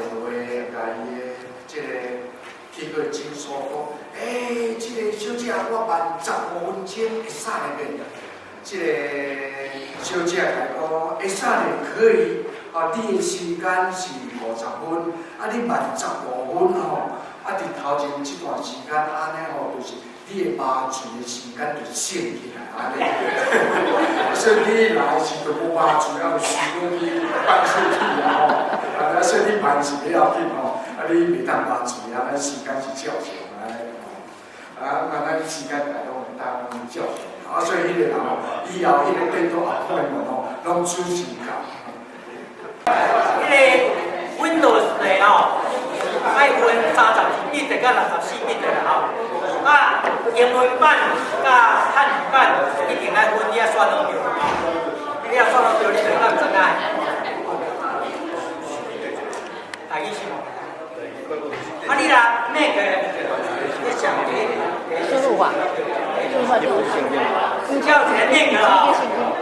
話，共伊的這个去過診所講，欸，這个小姐，我慢15分鐘會使袂？這个小姐共伊講，會使的，可以。啊，你的時間是50分，啊，你慢十五分吼，啊，佇頭前這段時間按呢吼，就是你的麻醉的時間就省起來，按呢。所以你來時就無麻醉，啊，就輸落去放出去啊吼。啊，所以你慢是袂要緊吼，啊，你袂當麻醉啊，咱時間是照常按呢吼。啊，咱時間來攏會當照常。啊，所以彼個人吼，以後彼個電腦 appointment 吼，攏準時到。彼个 Windows 的吼，愛分32 bit 佮64 bit 啦吼。啊，英文版佮漢語版一定愛分，你愛選攏對吼。你若選攏對，你就會當知影。大意是無？啊，你若 Mac 你上輸入法，輸入法就有一個 Mac 吼，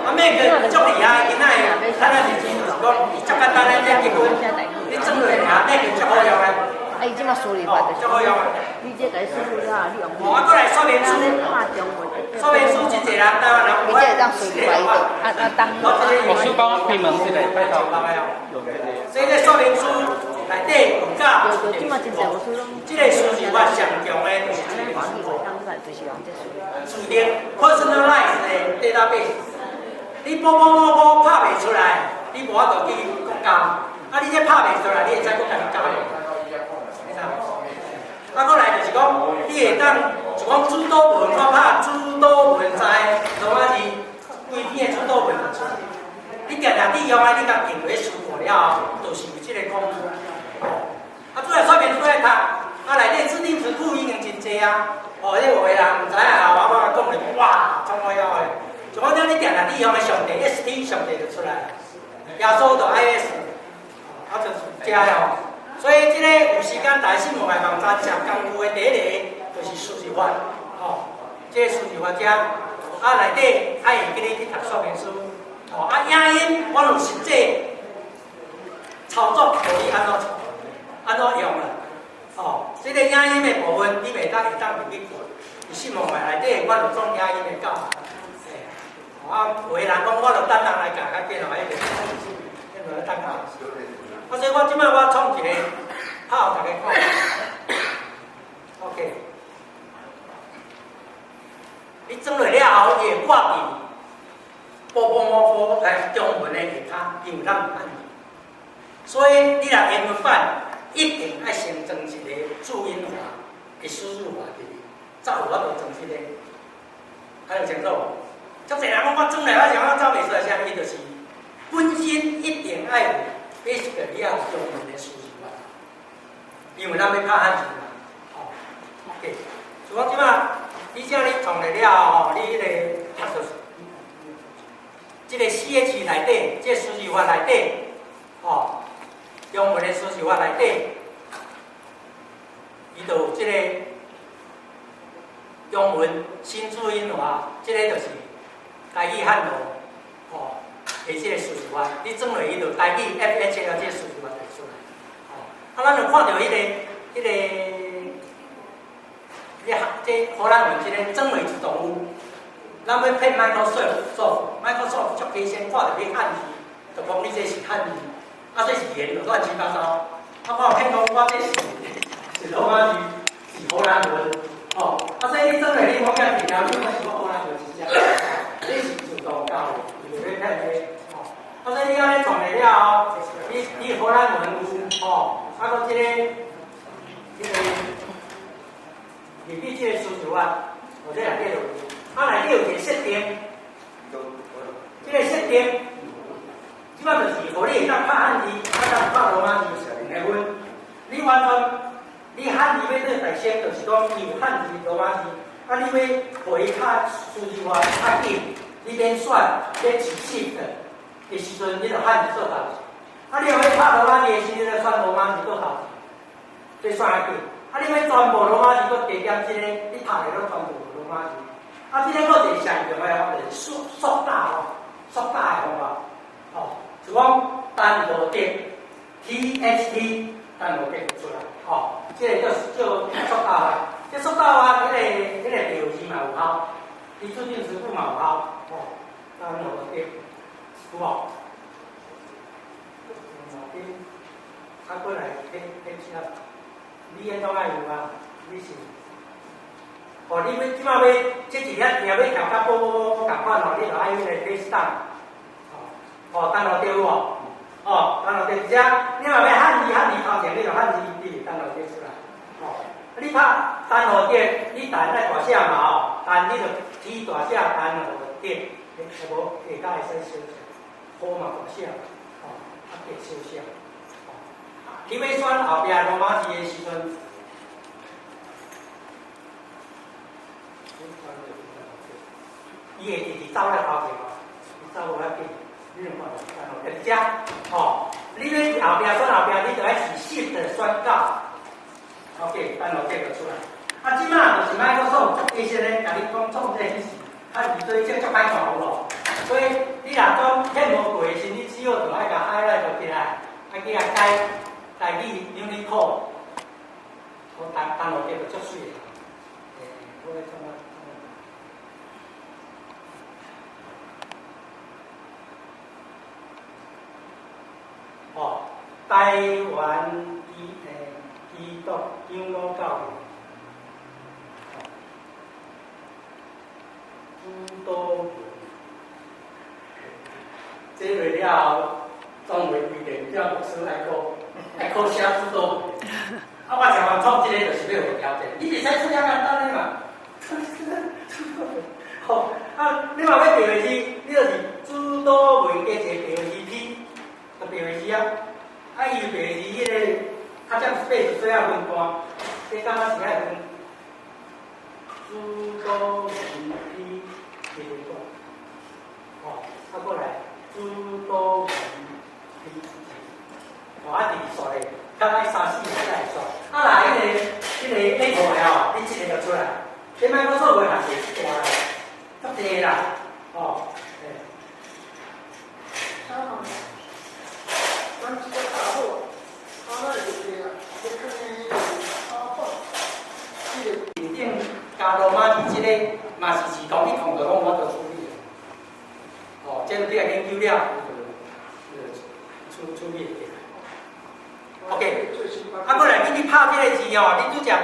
啊 Mac 足厲害，今仔日咱仔日子就是講，伊足簡單的這結婚，你裝落爾，Mac 足好用的。啊，伊這馬輸入法就是足好用的。你這共伊輸入了，你用。哦，啊，閣來說明書，說明書真濟人台灣人有伊這會當輸入法，伊就啊啊當。我書幫我開門一下，拜託。所以這說明書內底有教，對對，這馬真濟有書攏。這個輸入法上強的就是這個輸入法。自定 personalized 的 database，你波波波波拍袂出來，你無法度去閣加。啊，你這拍袂出來，你會使閣共伊加。你知無？啊，閣來就是講，你會當就講主導文，我拍主導文知羅馬字，規篇的主導文就出來。你定定你用啊，你共定落輸入了後，就是有這个功能。啊，主要說明書愛讀，啊，內底指定詞庫已經真濟啊。哦，這有的人毋知影啊，我我講咧，哇，創我枵的。就講這你定定你用的上帝 ST 上帝就出來，耶穌就 IS，啊就是這吼。所以這个有時間大家上網來網站食工具的第一个就是輸入法，吼，這个輸入法遮，啊內底愛會記你去讀說明書，吼，啊影音我有實際操作，予你按怎按怎用啦，吼，這个影音的部分你袂當會當入去看，佇新聞內底我就裝影音的教學，嘿，啊有的人講我就等人來教較緊哦，彼個，彼個等教。啊，所以我這擺我創一個，拍予大家看。OK，你裝落了後，伊會掛佇波波摩佛來中文的下跤，因為咱有漢字，所以你若英文版一定愛先裝一個注音法的輸入法入去，才有法度裝這個。還有清楚無？足濟人講我裝來，我想我走袂出來，啥物？就是本身一定愛有。Basic 你要有中文的輸入法，因為咱欲拍漢字嘛，吼。OK，所以講這擺，你這你創立了後吼，你彼个讀就是，這个 CH 內底，這個輸入法內底，吼，中文的輸入法內底，伊就有這个中文新注音法，這個就是台語漢羅，吼。的這个輸入法，你裝落伊就台語 F H L 這个輸入法就會出來。吼，啊，咱就看著彼个這荷蘭文這个裝落自動有。咱欲騙 Microsoft，Microsoft 足起先看著你漢字，就講你這是漢字，啊這是言就亂七八糟。啊，我有騙講我這是羅馬字，是荷蘭文，吼，啊所以你裝落你講遐定定，你講是我荷蘭文是啥？你是自動教的，就欲騙你。啊，所以你按呢創立了後，你荷蘭文有吼，啊，閣這个入去這个輸入法，哦，這內底就有。啊，內底有一個設定，這個設定，這擺就是予你會當拍漢字，啊，當拍羅馬字兩个分。你完全，你漢字欲做代先，就是講伊有漢字、羅馬字，啊，你欲予伊較輸入法較緊，你免選，免試 shift 的時陣，你就漢字做頭。啊，你若欲拍羅馬字的時陣，你就選羅馬字做頭，這選較緊。啊，你欲全部羅馬字，閣加減這个，你拍的攏全部羅馬字。啊，這个閣一個上重要的，就是縮縮大吼，縮大的方法，吼，就講單無點 TXT，等落计出来，吼，這個叫叫速到啊，這速到啊，彼個標字嘛有效，伊注定詞庫嘛有效，吼，等落計有無？啊，過來，彼彼啥？你迄種愛有啊？你是？哦，你欲這擺欲這一粒定欲調甲寶寶寶仝款吼，你就愛彼個 paste down，哦，哦，等落對有無？哦，等落對，這你若欲漢字漢字頭前，你就漢字字等落對出來，哦，你拍單號點，你單愛大寫嘛吼，單你就 T 大寫單號點，欸無下跤會使小寫，號嘛大寫，哦，啊加小寫，哦，你欲選後壁羅馬字的時陣。伊會直直走來頭前哦，伊走無要緊，你兩看著，佇遮，吼，你欲後壁選後壁，你就愛是 Shift 宣告，OK，等落這就出來。啊，這馬就是 Microsoft 其實咧，共你講創這彼是，啊，對這足歹看有無？所以你若講建模過的時，你只要就愛共 highlight 就起來，啊去共改台語 Unicode，我等等落這就足媠的。欸，我咧創啊？哦，台灣基督長老教會，主導文，這落了後，總會規定叫牧師愛考，愛考寫主導文。啊，我常常創這個就是欲予挑戰，你袂使出遐簡單的嘛。吼，啊，你若欲白話字，你就是主導文加一個白話字 P，就白話字啊。啊，伊白話字彼個較占 space 做仔分段，這感覺是愛分主導文 P 一個段，吼，啊過來主導文 P，吼，啊直直刷咧，較愛三四個才會刷。啊，若彼個 Apple 的吼，你一個就出來。這擺我做袂限制大啦，足濟啦，吼，欸。啊，咱這個大好，啊，咱會記啊，這可能啊，這個。面頂加羅馬字這個嘛是自動一控就攏有法度處理的。哦，這個你若研究了，就處理會起來。OK，啊，過來你去拍這個字哦，你拄則拍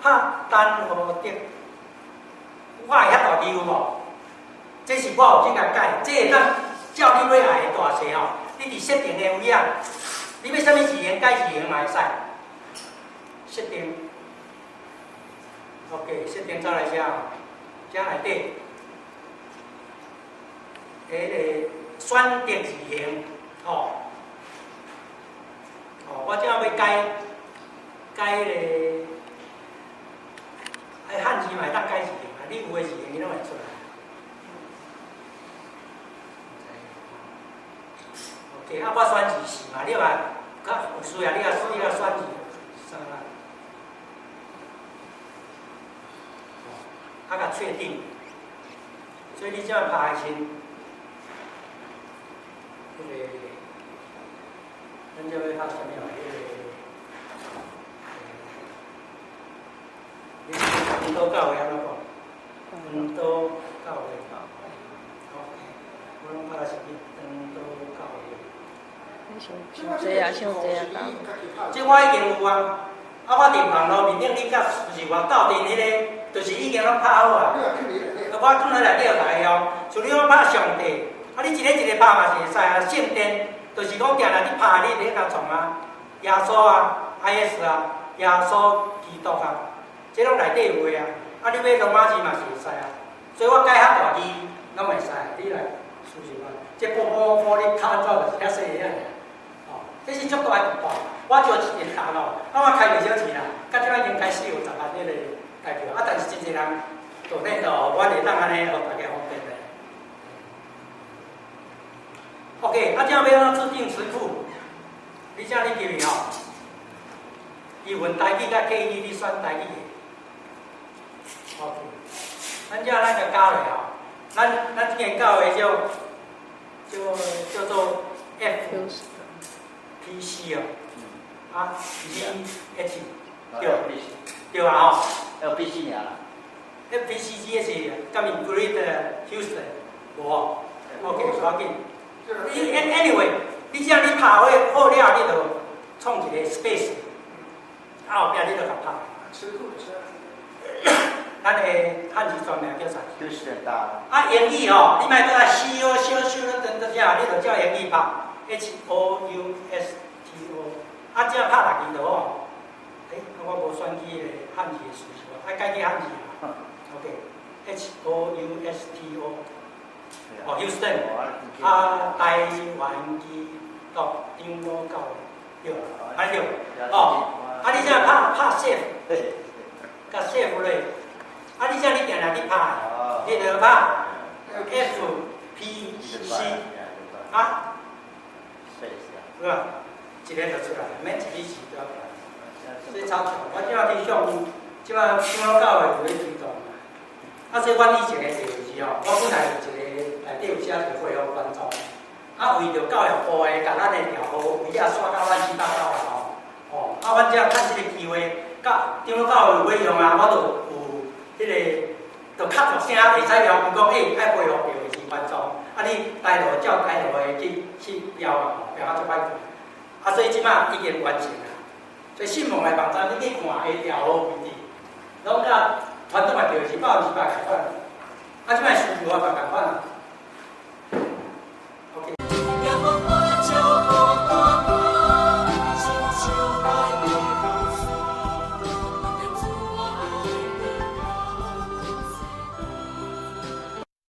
拍單號點，我會遐大字有無？這是我有去共改，這會當照你欲愛的大細吼。你佇設定的位啊，你欲啥物字型改字型嘛會使。設定，OK，設定走來遮，遮內底，彼個選擇字型，吼，哦，我這欲改改彼個，哎，漢字嘛會當改字型啊，你有的字型伊攏會出來。OK，啊，我選字是嘛，你嘛較有需要，你共選字啥啦？啊，共確定。所以你這樣拍的時，彼個，咱這欲拍啥物啊？彼個，你是長老教會按怎講？長老教會。OK，我攏拍是去長老教會。傷濟啊，傷濟啊！這我已經有啊，啊，我佇網路面頂，你甲是我鬥陣彼個，就是已經攏拍好啊。我放佇內底予大家用，像你講拍上帝，啊，你一個一個拍嘛是會使啊。聖殿就是講定定你拍，你咧共創啊，耶穌啊，IS 啊，耶穌基督啊，這攏內底有的啊。啊，你欲羅馬字嘛是會使啊。所以我改較大字攏會使，你來試試看。這波波波你敲怎就是遐細個啊。這是足大的突破，我做一件單哦，啊，我開袂少錢啦，到這擺已經開四五十萬彼個台票，啊，但是真濟人做內度，我會當按呢，予大家方便咧。OK，啊，這欲按怎自訂詞庫？你這你記袂吼？伊問台語佮客語，你選台語的。OK，咱這咱共加落吼，咱這間教會叫做 FPC 哦，啊，G H 對對啊吼。 LPC 爾啦。 F P C G 是敢是 Great Houston 無吼？OK，無要緊。你 anyway，你這樣你拍好好了，你就創一個 space，啊後壁你就共拍。咱的漢字專名叫啥？Houston 大。啊，英語吼，你莫閣來 C O 小小等等遮，你就照英語拍 H O U S T O，啊，這拍落去就好。欸，我無選去彼個漢字的詞是無？愛改去漢字啊。OK，H O U S T O，哦，Houston，啊，台灣基督長老教會，對，按呢對，哦，啊，你這拍拍 save，共 save 落，啊，你這你定定去拍，你就拍 F P C，啊，是吧？一个就出來，免一字字都要。這超強，我這擺去向，這擺長老教會有咧推動。啊，所以阮以前的就是吼，我本來有一個內底有寫一個恢復原狀，啊，為著教育部的共咱的調號位啊刷到亂七八糟啊吼，哦，啊，阮這趁這個機會，佮長老教會有用啊，我就有彼個，就較大聲會使標明講，欸，愛恢復著是原狀，啊，你台路照台路的去標啊，標較足歹看，啊，所以這擺已經完成啊。所以信望的網站，你去看伊調號位置，攏佮傳統的著是800共款，啊，這擺需求也嘛仝款啊。